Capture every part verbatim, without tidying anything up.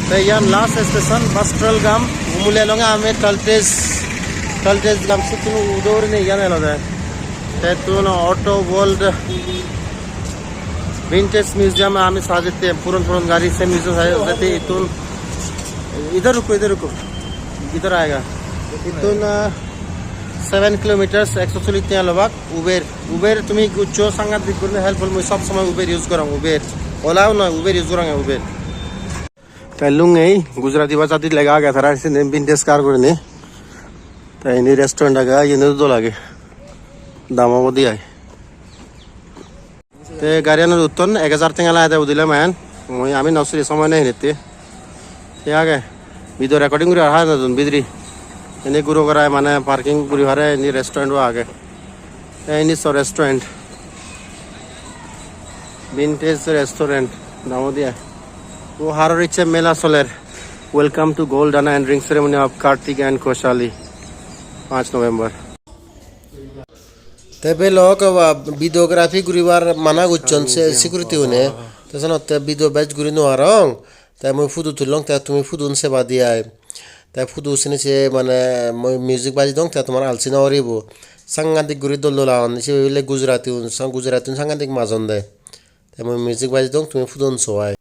Te iyan last station, Bastralgam. Umuli elonge ami Taltes, Taltes gam sittun udo gurinei iyan elode. Te ittun Auto World Vintage Museum ami sa jette, puron puron gari se museum sa jette ittun. Idhar ruko, idhar ruko. Idhar aayega. Ittun, ah, seven kilometers, ekso chollish tenga lobak, Uber. Uber tumi goccho sangadik gurinei helpful, mui sob somoi Uber use gorong, Uber. Ola-o noi, Uber use gorong, Uber. Te lungei Gujarati bhajadi lega age tara sindi Vintage Car gurinei. Te indi restaurant age, iyeni dol age. Dam obode ai. Te gariyanot utton ek hajar tenga lagede udile main. Mui ami no siri, somoy nei hinette. Te age. Video recording guri ar hana dun bidire. Indi guro garai mane parking guri pare, indi restaurant o age. Te indi so restaurant. Vintage restaurant. Dam obode ai. O haror icche mela soler. Welcome to Gold Dana and Ring Ceremony of Kartik and Koshali. Panch November. Te belok, ah, videography guribar mana gocchon se security une. Te senotte video bej guri no parong. Te mui photo tullong, te tumi photo un seba de ai. Te photo seni se mane mui music baji dong, te tomar alsi no guribo. Sangadik guri dol dol agon. Se bile Gujarati un, sang-, Gujarati un sangadik majon de. Te mui music baji dong, tumi photo un so ai.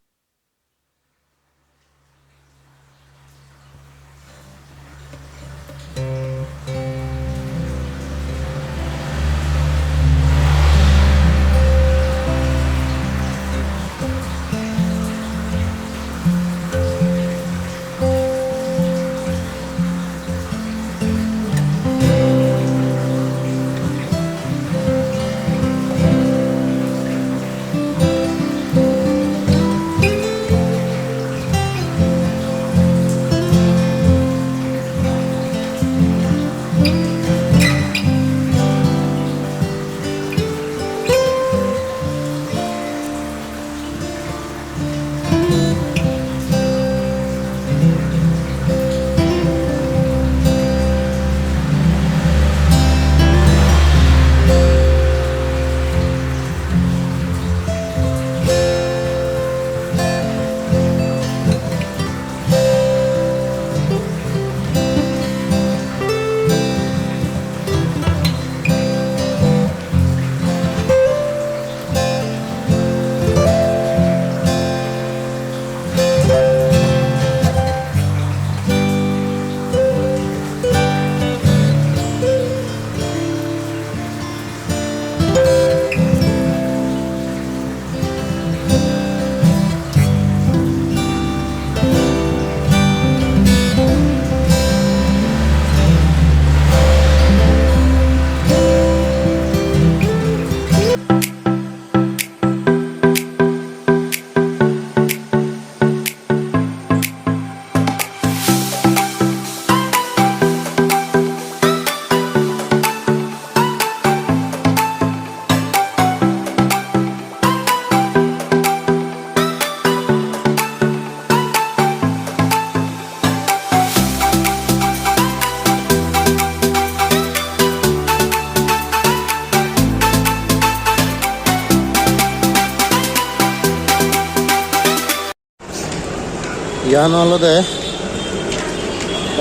Iyan olode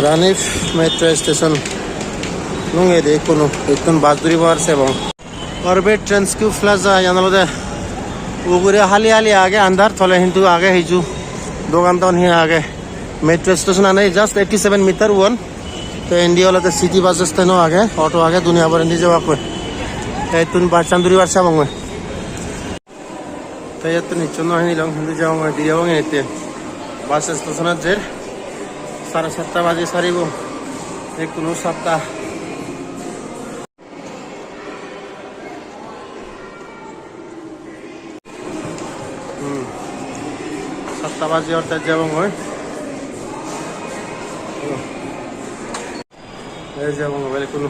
Ranip Metro Station. Lungedi ikkunu, ikkun bus dhuribar sebong. Orbit Transcube Plaza, iyan olode ugure hali hali age, andar, tole hintu age hiju dogan ton hi age. Metro station ane just eighty seven meter uon. Te indi olode city bus stand o age, auto age, duniya bor indi jebakkoi. Te ittun bus an dhuribar sebongoi. Te iyottun hissu no hinilong, hintu jebongoi, dire obongoi ette. Bus station-ot jer. Sare satta baji saribo. Ekkunu satta. Hmm. Satta baji orte jebongoi. Ei jebongoi bel ekkunu.